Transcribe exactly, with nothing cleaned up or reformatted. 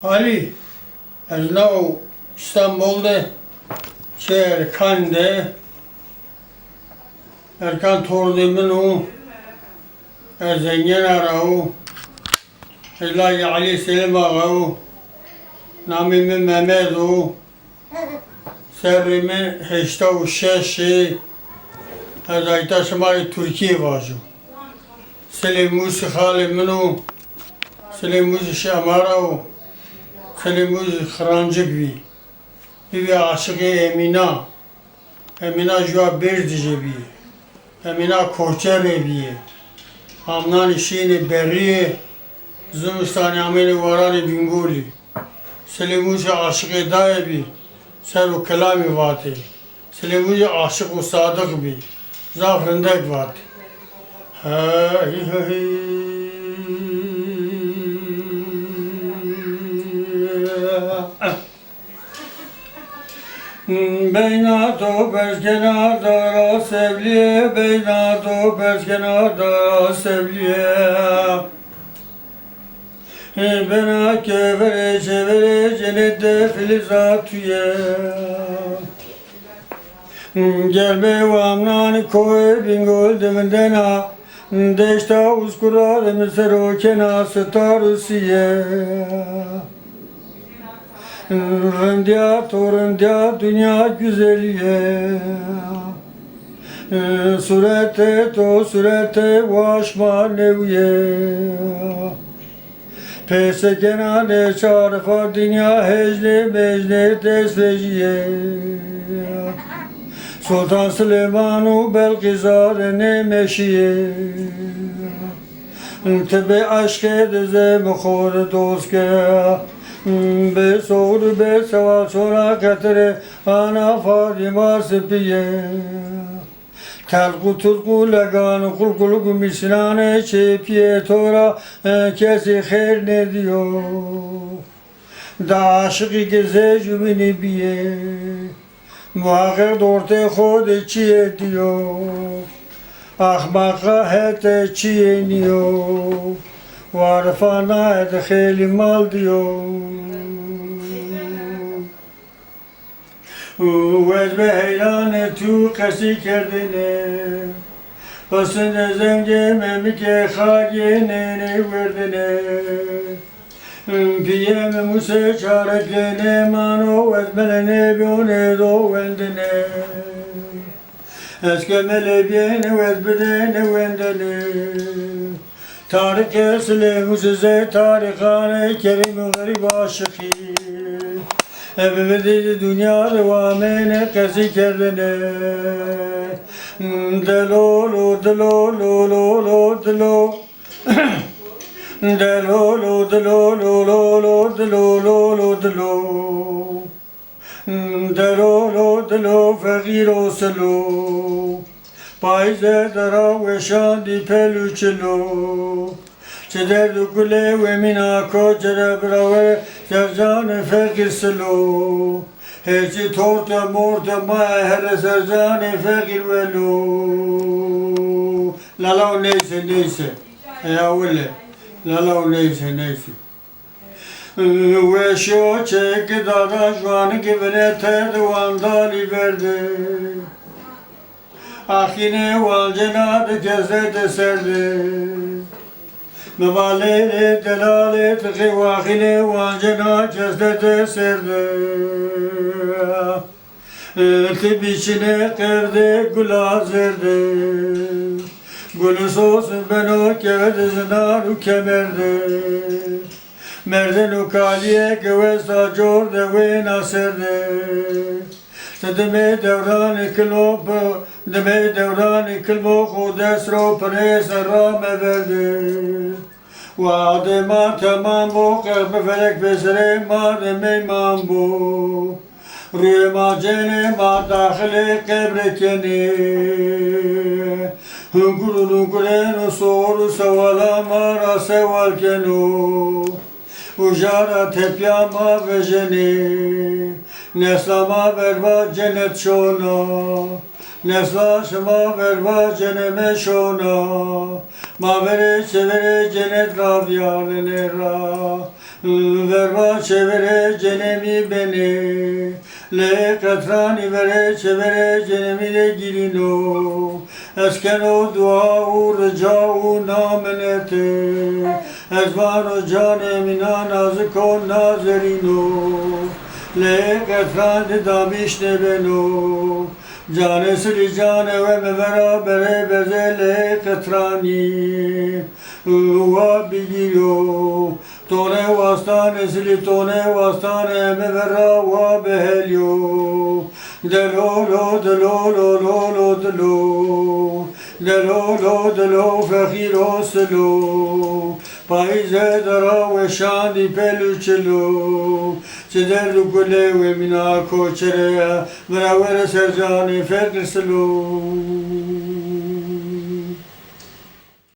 Alî, ez nao Îstanbul de, çê Erkan de, Erkan tordê min o, ez Zengena ra o, ez layê Alî Selim Axa o, namê mi Memed o, serrê mi heşta û şeş ê, ez ayta şima rê Tirkîye vajo. Silê Mûsî xalê min o, Silê Mûsî şi Emara o, Silê Mûsî Xirancik bî. Bîbî aşiqê Emîna. Emîna jûya Bêrdîje bî. Emîna Koçerê bî. Amnanî şînê berîye, zimistanî amênê waranê Bîngolî. Silê Mûsî aşiqê daye bî, ser o kilamî vatê. Silê Mûsî aşiq û sadiq bî. Zaf rindek vatê. Hey, hey, hey. Beyna to pers kena dara sevliye, beyna to pers kena dara sevliye. Bena ke verê çeverê cenete filiza tuye. Germê wamnanî koyê Bîngol de vindena, deşta Uskura de mi ser o kena sitar û sîye. Rindîya to rindîya dinya güzelîye. Suretê to suretê waşma newîye. Pêsekenanê çarfa dinya hejnê mejnê dest vejîye. Sultan Silêman û Belqîsa de nêmeşîye. Ti bê eşqê de zê mi xo de dost ke. Bê soxir û bê sewal çona qetirê ana Fadîma sipîye. Telq û tilq û legan û qulquluk û mîsinanê çêpîyê to ra, e, kesî xêr nêdîyo. De aşiqî ke zê jumînî bîyê. Muheqeq di ortê xo de çîyê dîyo. Axmaqa hete çîyê nîyo. Warifa naye de xêlî mal dîyo. Wez be heyranê tu qesî kerdene. Qisine zengê memike xagê nênê werdene. Piyê mi Muse çarek lênê mano, wez mele nêbîyonê do wendene. Ez ke mele bîyêne wez bidêne wendene. Tarîxê Silêmûsî zê tarîxanê kerîm û xerîb aşiqî. Ebe bidî dinya de wamêne qesî kerdene. Delo lo, dilo lo, lo lo, dilo. Delo lo, dilo lo, lo lo, dilo lo, lo dilo. Delo lo, dilo, feqîro silo. Payîze dara weşandî pel û çilo. Çi derd û kulê wemîna ko, çi re birawe sercanê feqîr silo. Hêrçî torte morte maye here sercanê feqîr welo. Lala o neyse, neyse. Eya wile. Lala o neyse, neyse. Weşo çeki dada juaniki vine terde wandalî verde. Axîne wancena de kesete serde. Mi va lêlê delalê ti qey waxîne wancena kesete serde. Ti bîçine qerde gula zerde. Gulê sos beno keverde zinar û kemerde. Merdin û kalîye ke westa cor de wêna ser de. Ti dimê dewranê kilmo pi-, dimê dewranê kilmo xo dest ro pirê ser ra meverde. Wadê ma temam bo, qex bi felek pêserê ma de meyman bo. Rûyê ma cênê, ma daxilê qebre kenê. Hunkur û nunkurêno, sor û sewala ma ra sewal keno. Uja ra tepîya ma vejenê. Nesla ma verva cenet şona. Nesla şima verva ceneme şona. Ma verê çeverê cenet ra vîyarnenê ra. Verva çêverê cenê mi benê. Lê qetranî verê çêverê cenê mi de girîno. Ez keno dua û rica û na minete. Ez vano canê mi na nazik o, na zerîn o. Lê qetran di damîş nêbeno. Canê Silî canê we mi vera berê bezê lê qetranî wa bigîryo. Tonê wastan Silî, tonê wastan mi vera wa bihelyo. Delo lo, delo lo, lo lo, delo. Delo lo, delo, fexîro silo. Payîze dara weşandî pelû çilo. Çi derd û kulê wê mîna koçere ya. Vira were ser canê fekir silo.